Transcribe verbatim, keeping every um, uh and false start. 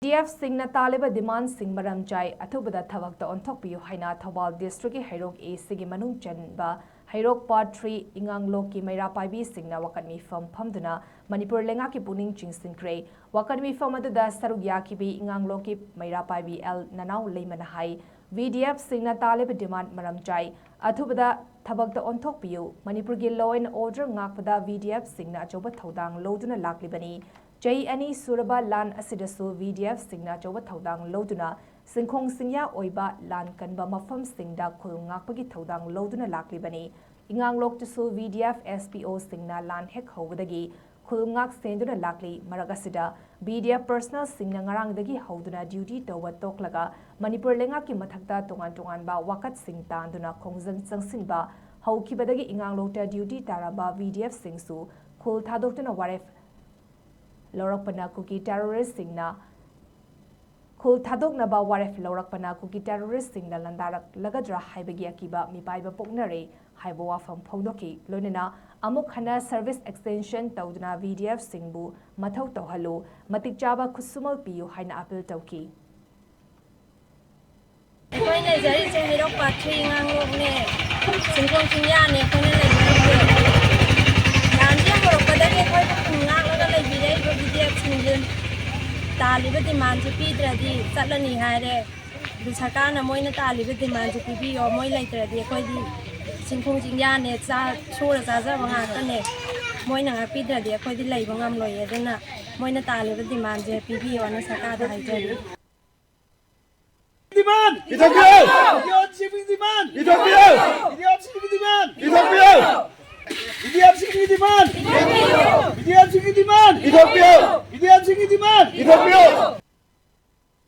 ꯚꯤꯗꯤꯑꯦꯐꯁꯤꯡꯅ ꯇꯥꯜꯂꯤꯕ ꯗꯤꯃꯥꯟꯁꯤꯡ ꯃꯔꯝ ꯆꯥꯏ, ꯑꯊꯨꯕꯗ ꯊꯕꯛꯇ ꯑꯣꯟꯊꯣꯛꯄꯤꯌꯨ ꯍꯥꯏꯅ ꯊꯧꯕꯥꯜ ꯗꯤꯁꯇ꯭ꯔꯤꯛꯀꯤ ꯍꯩꯔꯣꯛ ꯑꯦꯁꯤꯒꯤ ꯃꯅꯨꯡ ꯆꯟꯕ ꯍꯩꯔꯣꯛ ꯄꯥꯔꯠ ꯊ꯭ꯔꯤ ꯏꯉꯥꯡꯂꯣꯛꯀꯤ ꯃꯩꯔꯥ ꯄꯥꯏꯕꯤꯁꯤꯡꯅ ꯋꯥꯀꯠ ꯃꯤꯐꯝ ꯐꯝꯗꯨꯅ ꯃꯅꯤꯄꯨꯔ ꯂꯩꯉꯥꯛꯀꯤ ꯄꯨꯛꯅꯤꯡ ꯆꯤꯡꯁꯤꯟꯈ꯭ꯔꯦ꯫ ꯋꯥꯀꯠ ꯃꯤꯐꯝ ꯑꯗꯨꯗ ꯁꯔꯨꯛ ꯌꯥꯈꯤꯕꯤ ꯏꯉꯥꯡꯂꯣꯛꯀꯤ ꯃꯩꯔꯥ ꯄꯥꯏꯕꯤ ꯑꯦꯜ ꯅꯅꯥꯎ ꯂꯩꯃꯅ ꯍꯥꯏ, ꯚꯤꯗꯤꯑꯦꯐꯁꯤꯡꯅ ꯇꯥꯜꯂꯤꯕ ꯗꯤꯃꯥꯟ ꯃꯔꯝ ꯆꯥꯏ, ꯑꯊꯨꯕꯗ ꯊꯕꯛꯇ ꯑꯣꯟꯊꯣꯛꯄꯤꯌꯨ꯫ ꯃꯅꯤꯄꯨꯔꯒꯤ law and order ꯉꯥꯛꯄꯗ ꯚꯤꯗꯤꯑꯦꯐꯁꯤꯡꯅ ꯑꯆꯧꯕ ꯊꯧꯗꯥꯡ ꯂꯧꯗꯨꯅ ꯂꯥꯛꯂꯤꯕꯅꯤ꯫ ꯆꯍꯤ ꯑꯅꯤ ꯁꯨꯔꯕ ꯂꯥꯟ ꯑꯁꯤꯗꯁꯨ ꯚꯤꯗꯤꯑꯦꯐꯁꯤꯡꯅ ꯑꯆꯧꯕ ꯊꯧꯗꯥꯡ ꯂꯧꯗꯨꯅ ꯁꯤꯡꯈꯣꯡ ꯁꯤꯡꯌꯥ ꯑꯣꯏꯕ ꯂꯥꯟ ꯀꯟꯕ ꯃꯐꯝꯁꯤꯡꯗ ꯈꯨꯜ ꯉꯥꯛꯄꯒꯤ ꯊꯧꯗꯥꯡ ꯂꯧꯗꯨꯅ ꯂꯥꯛꯂꯤꯕꯅꯤ꯫ ꯏꯉꯥꯡꯂꯣꯛꯇꯁꯨ ꯚꯤꯗꯤꯑꯦꯐ ꯑꯦꯁꯄꯤꯑꯣꯁꯤꯡꯅ ꯂꯥꯟ ꯍꯦꯛ ꯍꯧꯕꯗꯒꯤ ꯈꯨꯜ ꯉꯥꯛ ꯁꯦꯟꯗꯨꯅ ꯂꯥꯛꯂꯤ꯫ ꯃꯔꯛ ꯑꯁꯤꯗ ꯚꯤꯗꯤꯑꯦꯐ ꯄꯔꯁꯅꯦꯜꯁꯤꯡꯅ ꯉꯔꯥꯡꯗꯒꯤ ꯍꯧꯗꯨꯅ ꯗ꯭ꯌꯨꯇꯤ ꯇꯧꯕ ꯇꯣꯛꯂꯒ ꯃꯅꯤꯄꯨꯔ ꯂꯩꯉꯥꯛꯀꯤ ꯃꯊꯛꯇ ꯇꯣꯉꯥꯟ ꯇꯣꯉꯥꯟꯕ ꯋꯥꯀꯠꯁꯤꯡ ꯇꯥꯟꯗꯨꯅ ꯈꯣꯡꯖꯪ ꯆꯪꯁꯤꯟꯕ ꯍꯧꯈꯤꯕꯗꯒꯤ ꯏꯉꯥꯡꯂꯣꯛꯇ ꯗ꯭ꯌꯨꯇꯤ ꯇꯥꯔꯝꯕ ꯚꯤꯗꯤꯑꯦꯐꯁꯤꯡꯁꯨ ꯈꯨꯜ ꯊꯥꯗꯣꯛꯇꯨꯅ ꯋꯥꯔꯦꯞ ꯂꯧꯔꯛꯄꯅ ꯀꯨꯀꯤ ꯇꯦꯔꯣꯔꯤꯁꯁꯤꯡꯅ ꯈꯨꯜ ꯊꯥꯗꯣꯛꯅꯕ ꯋꯥꯔꯦꯞ ꯂꯧꯔꯛꯄꯅ ꯀꯨꯀꯤ ꯇꯦꯔꯣꯔꯤꯁꯁꯤꯡꯅ ꯂꯥꯟꯗꯥꯔꯛꯂꯒꯗ꯭ꯔꯥ ꯍꯥꯏꯕꯒꯤ ꯑꯀꯤꯕ ꯃꯤꯄꯥꯏꯕ ꯄꯣꯛꯅꯔꯦ ꯍꯥꯏꯕ ꯋꯥꯐꯝ ꯐꯣꯡꯗꯣꯛꯈꯤ꯫ ꯂꯣꯏꯅꯅ ꯑꯃꯨꯛ ꯍꯟꯅ ꯁꯔꯚꯤꯁ ꯑꯦꯛꯁꯇꯦꯟꯁꯟ ꯇꯧꯗꯨꯅ ꯚꯤꯗꯤꯑꯦꯐꯁꯤꯡꯕꯨ ꯃꯊꯧ ꯇꯧꯍꯜꯂꯨ, ꯃꯇꯤꯛ ꯆꯥꯕ ꯈꯨꯠꯁꯨꯃꯜ ꯄꯤꯌꯨ ꯍꯥꯏꯅ ꯑꯄꯤꯜ ꯇꯧꯈꯤ꯫ ꯑꯩꯈꯣꯏ ꯂꯩꯖꯔꯤꯁꯦ ꯍꯩꯔꯣꯛ ꯄꯥꯠ ꯊ꯭ꯔꯤ ꯏꯉꯥꯡꯂꯣꯛꯅꯦ, ꯁꯤꯡꯈꯣꯡ ꯆꯤꯡꯌꯥꯅꯦ ꯑꯩꯈꯣꯏꯅ ꯂꯩꯖꯔꯤꯁꯦ꯫ ꯂꯥꯟꯁꯦ ꯍꯧꯔꯛꯄꯗꯒꯤ ꯑꯩꯈꯣꯏꯕꯨ ꯈꯨꯟ ꯉꯥꯛꯂꯒ ꯂꯩꯕꯤꯔꯛꯏꯕ ꯚꯤꯗꯤꯑꯦꯐꯁꯤꯡꯁꯦ ꯇꯥꯜꯂꯤꯕ ꯗꯤꯃꯥꯟꯁꯦ ꯄꯤꯗ꯭ꯔꯗꯤ ꯆꯠꯂꯅꯤ ꯍꯥꯏꯔꯦ꯫ ꯑꯗꯨ ꯁꯔꯀꯥꯔꯅ ꯃꯣꯏꯅ ꯇꯥꯜꯂꯤꯕ ꯗꯤꯃꯥꯟꯁꯦ ꯄꯤꯕꯤꯌꯣ꯫ ꯃꯣꯏ ꯂꯩꯇ꯭ꯔꯗꯤ ꯑꯩꯈꯣꯏꯗꯤ ꯁꯤꯡꯈꯣꯡ ꯆꯤꯡꯌꯥꯅꯦ, ꯆꯥ-, ꯁꯨꯔ ꯆꯥꯖꯕ ꯉꯥꯛꯇꯅꯦ꯫ ꯃꯣꯏꯅ ꯉꯥꯛꯄꯤꯗ꯭ꯔꯗꯤ ꯑꯩꯈꯣꯏꯗꯤ ꯂꯩꯕ ꯉꯝꯂꯣꯏꯌꯦ꯫ ꯑꯗꯨꯅ ꯃꯣꯏꯅ ꯇꯥꯜꯂꯤꯕ ꯗꯤꯃꯥꯟꯁꯦ ꯄꯤꯕꯤꯌꯣꯅ ꯁꯔꯀꯥꯔꯗ ꯍꯥꯏꯖꯔꯤ꯫ Demand! ꯄꯤꯊꯣꯛꯄꯤꯌꯨ! ꯚꯤꯗꯤꯑꯦꯐꯁꯤꯡꯒꯤ demand! ꯄꯤꯊꯣꯛꯄꯤꯌꯨ! ꯚꯤꯗꯤꯑꯦꯐꯁꯤꯡꯒꯤ demand! ꯄꯤꯊꯣꯛꯄꯤꯌꯨ! ꯚꯤꯗꯤꯑꯦꯐꯁꯤꯡꯒꯤ demand! ꯄꯤꯊꯣꯛꯄꯤꯌꯨ! ꯚꯤꯗꯤꯑꯦꯐꯁꯤꯡꯒꯤ demand! ꯄꯤꯊꯣꯛꯄꯤꯌꯨ! ꯚꯤꯗꯤꯑꯦꯐꯁꯤꯡꯒꯤ demand! ꯄꯤꯊꯣꯛꯄꯤꯌꯨ!